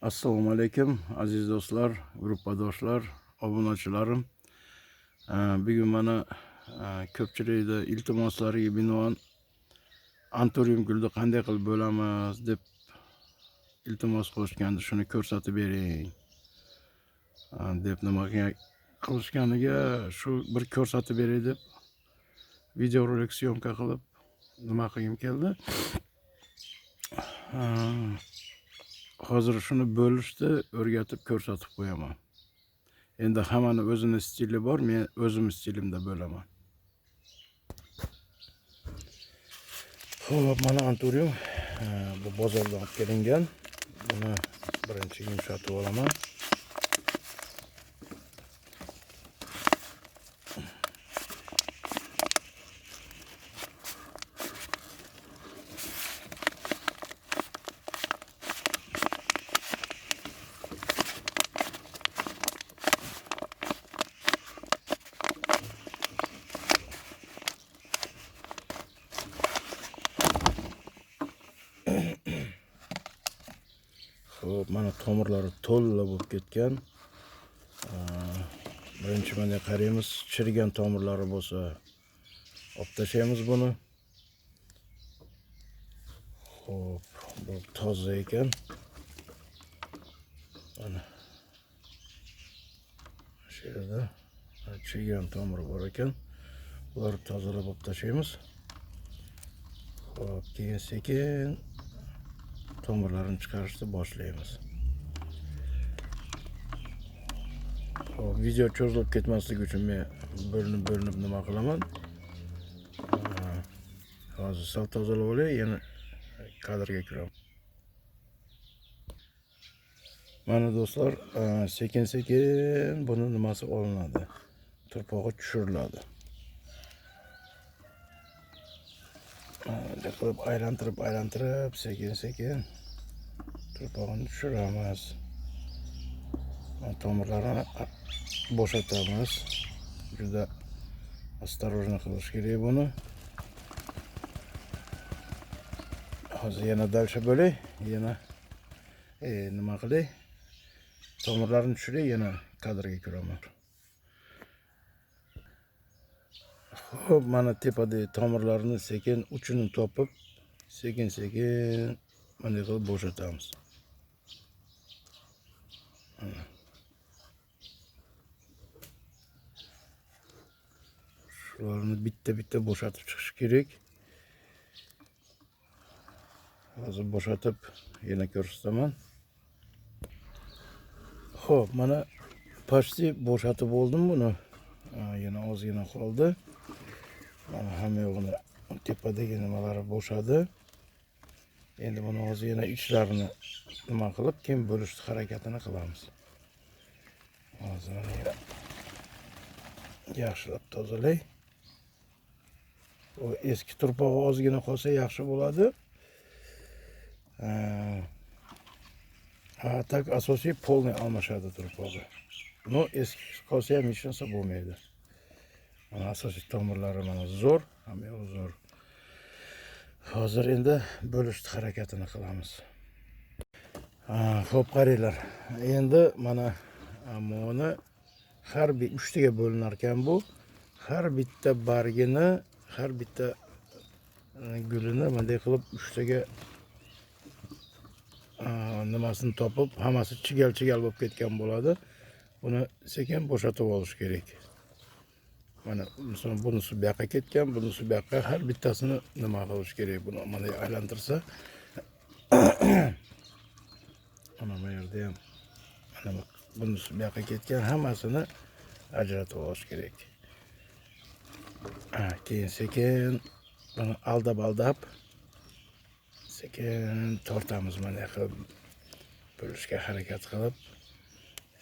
Assalomu alaykum aziz do'stlar, gruppadoshlar, obunachilarim. Bugun mana ko'pchilikni iltimoslariga binoan anturium gulni qanday qilib bo'lamiz deb iltimos qilishgandi, shuni ko'rsatib bering deb nima qilishganiga shu bir ko'rsatib beray deb videorolik syomka qilib nima qilgim keldi. Hozir shuni bo'lishni o'rgatib ko'rsatib qo'yaman. Endi hammani o'zini stili bor, men o'zim stilimda bo'laman. Xo'p, mana anturium bu bozordan olib kelingan. Buni birinchi yumshatib olaman. Xo'p, mana tomirlari to'la bo'lib ketgan. Birinchi mana qaraymiz, chirigan tomirlari bo'lsa olib tashlaymiz buni. Xo'p, bu toza ekan. Mana shu yerda chirigan tomiri bor ekan. Bularni tozalab olib tashlaymiz. Xo'p, keyin sekin tomirlarini chiqarishni boshlaymiz. Xo'p, video cho'zilib ketmasligi uchun men bo'linib-bo'linib nima qilaman. Hozir sal tozalab olay, yana kadrga kiraman. Mana do'stlar, sekin-sekin buni nimasi olinadi? Turpog'i tushiriladi. Bunday qilib aylantirib, sekin-sekin turpog'ini tushiramiz. Tomirlarini bo'shatamiz. Juda осторожно qilish kerak buni. Hozir yana дальше bo'lay, yana nima qilay? Tomirlarini tushiray, yana kadrga kiraman. Xo'p, mana tepadagi tomirlarni sekin uchini topib, sekin-sekin bunday qilib bo'shatamiz. Shularni bitta-bitta bo'shatib chiqish kerak. Hozir bo'shatib yana ko'rsataman. Xo'p, mana почти bo'shatib bo'ldim buni. Yana ozgina qoldi. Mana hamma yo'g'ini tepadagi nimalari bo'shadi. Endi buni hozir yana ichlarini nima qilib, keyin bo'lish harakatini qilamiz. Hozir mana yaxshilab tozalay. O eski turpog'i ozgina qolsa yaxshi bo'ladi. Tak asosiy polniy almashadi turpog'i. No eski qolsa ham hech narsa bo'lmaydi. Mana asosiy tomirlari mana zo'r, hamma yo'q zo'r. Hozir endi bo'lish harakatini qilamiz. Xo'p, qaranglar. Endi mana buni har bir uchtaga bo'linar ekan bu. Har bitta bargini, har bitta gulini bunday qilib uchtaga nimasini topib, hammasi chigal-chigal bo'lib ketgan bo'ladi. Buni sekin bo'shatib olish kerak. Mana misol bunisi bu yoqqa ketgan, bunisi bu yoqqa, har bittasini nima qilish kerak? Buni mana aylantirsa, mana bu yerda ham mana bunisi bu yoqqa ketgan, hammasini ajratib olish kerak. Keyin sekin buni aldab-aldab sekin tortamiz, mana qilib bo'lishga harakat qilib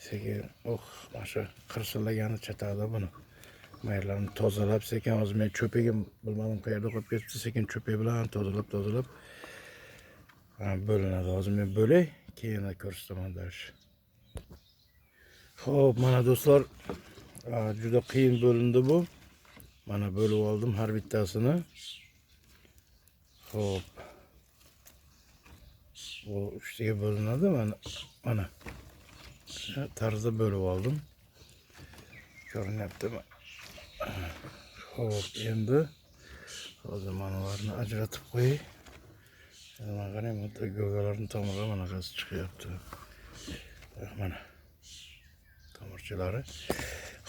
sekin, mana shu qirsillagani chatadi buni. Mayerlarni tozalab sekin, hozir men cho'pigim bilmadim qayerda qolib ketdi, sekin cho'pik bilan tozalab bo'linadi. Hozir men bo'lay, keyin yana ko'rsataman dальше. Xo'p, mana do'stlar, juda qiyin bo'lindi bu. Mana bo'lib oldim har bittasini. Xo'p. Bu uchtaga bo'linadi. Mana Mana shu tarzda bo'lib oldim. Ko'rinyaptimi? Xo'p, endi hozir mana ularni ajratib qo'yay. Mana qarang, bu go'galarning tomiri manaqasi chiqyapti. Mana tomirchalari.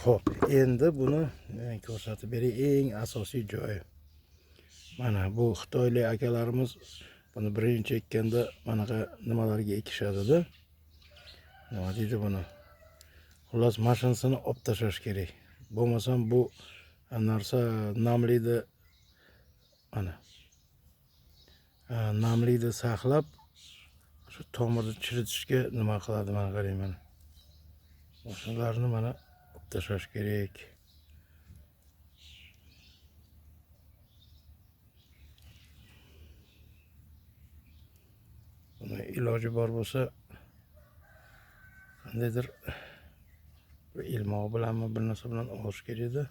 Xo'p, endi buni men ko'rsatib beray eng asosiy joyi. Mana bu xitoylik akalarimiz buni birinchi ekkanda manaqa nimalarga ekishadi-da. Nima deydi buni? Xullas, mashinasini olib tashlash kerak. Bo'lmasam bu narsa namlikni mana namlikni saqlab shu tomirni chiritishga nima qiladi, mana qarang mana. Shularni mana olib tashlash kerak. Buni iloji bor bo'lsa qandaydir bir ilmoq bilanmi bir narsa bilan olish kerak edi.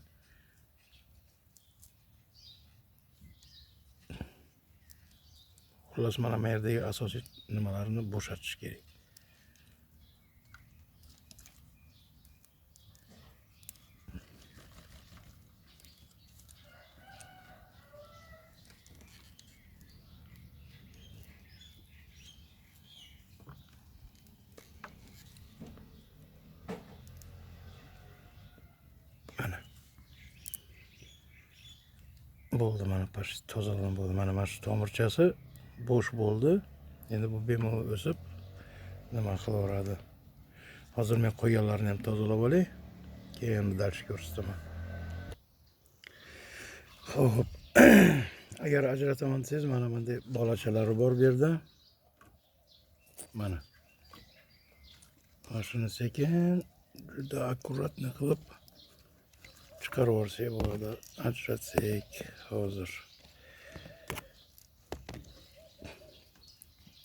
Xullas, mana bu yerdagi asosiy nimalarni bo'shatish kerak. Mana bo'ldi, mana почти tozalan bo'ldi. Mana shu tomirchasi bo'sh bo'ldi. Endi bu bemalol o'sib nima qilaveradi. Hozir men qo'yganlarni ham tozalab olay, keyin dars ko'rsataman. Xo'p, agar ajrataman desangiz, mana bunday bolachalari bor bu yerda. Mana. Mana shuni sekin juda akkuratni qilib chiqarib yuborsak bo'ladi. Ajratsak hozir.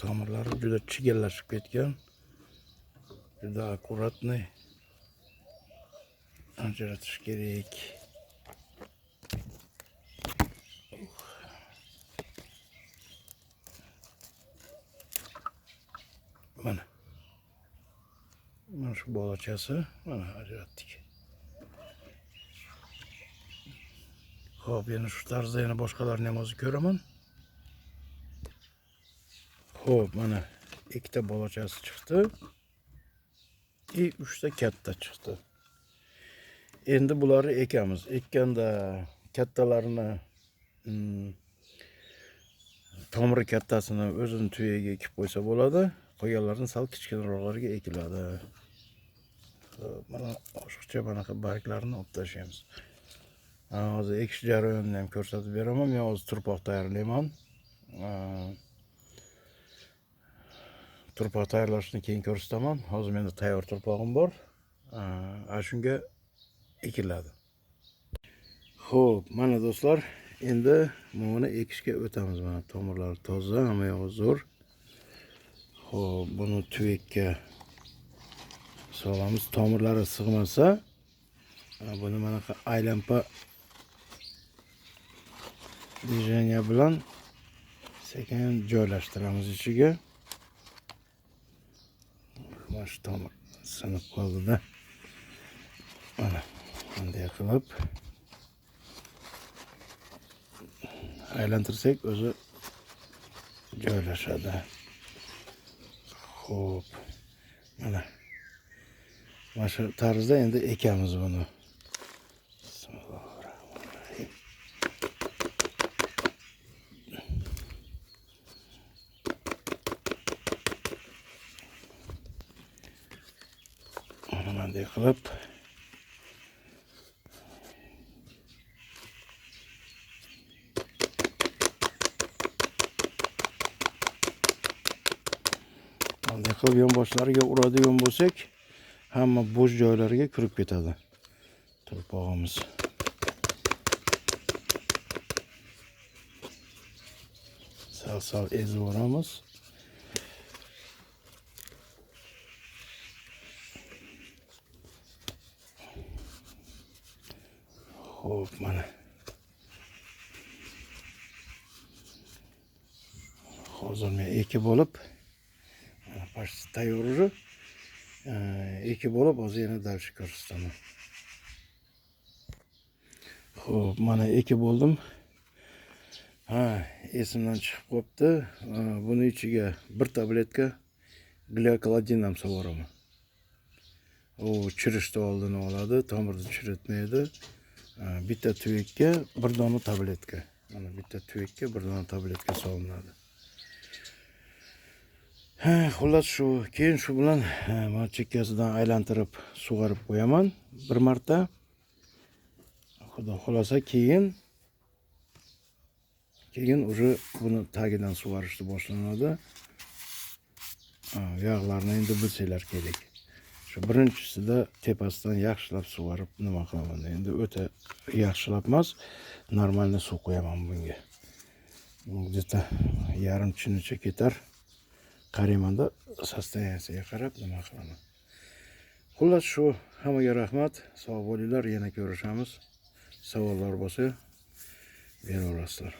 Tomirlari juda chigallashib ketgan. Juda akkuratni ajratish kerak. Mana. Mana shu bolachasi, mana ajratdik. Xo'p, yana shu tarzda yana boshqalarini ham hozir ko'raman. Xo'p, mana ikkita bolachasi chiqdi. I uchta katta chiqdi. Endi bularni ekamiz. Ekkanda kattalarini tomiri kattasini o'zini tuyaga ekib qo'ysa bo'ladi. Qolganlarini sal kichkinaroqlarga ekiladi. Xo'p, mana oshiqcha manaqa barglarni olib tashlaymiz. Hozir ekish jarayonini ham ko'rsatib beraman. Men hozir turpoq tayyorlayman. Turpoq tayyorlashni keyin ko'rsataman. Hozir menda tayyor turpog'im bor. Shunga ekiladi. Xo'p, mana do'stlar, endi buni ekishga o'tamiz. Mana tomirlari toza, hamma yog'i zo'r. Xo'p, buni tuvakka solamiz. Tomirlari sig'masa, buni mana aylanpa движение bilan sekin joylashtiramiz ichiga. Mana shu tomir sinib qoldi-da. Mana bunday qilib aylantirsak o'zi joylashadi. Xo'p, mana shu tarzda endi ekamiz buni. Bismillahirrahmanirrahim. Mana bunday qilib bunday qilib yonboshlariga uradigan bo'lsak, hamma bo'sh joylariga kirib ketadi turpog'imiz. Sal-sal ezib yuboramiz. Xo'p, mana. Hozir men ekib olib, mana Почти tayyor уже. Ekib bo'lib, hozir yana дальше ko'rsataman. Xo'p, mana ekib bo'ldim. Ha, esimdan chiqib qolibdi. Buni ichiga bir tabletka gliokladin ham solvoraman. U chirishni oldini oladi, tomirni chiritmaydi. Bitta tuvakka bir dona tabletka. Mana bitta tuvakka bir dona tabletka solinadi. Ha, xullas shu, keyin shu bilan, ha, mana chekkasidan aylantirib sug'orib qo'yaman bir marta. Xudo xohlasa, keyin уже buni tagidan sug'orishni boshlanadi. Ha, u yoqlarni endi bilsanglar kerak. Shu birinchisida tepasidan yaxshilab sug'orib nima qilaman. Endi o'ta yaxshilab emas, нормальный suv qo'yaman bunga. Где-то yarim chinicha ketar. Qaraymanda, состояние siga qarab nima qilaman. Xullas shu, hammaga rahmat. Sog' bo'linglar, yana ko'rishamiz. Savollar bo'lsa beraverasizlar.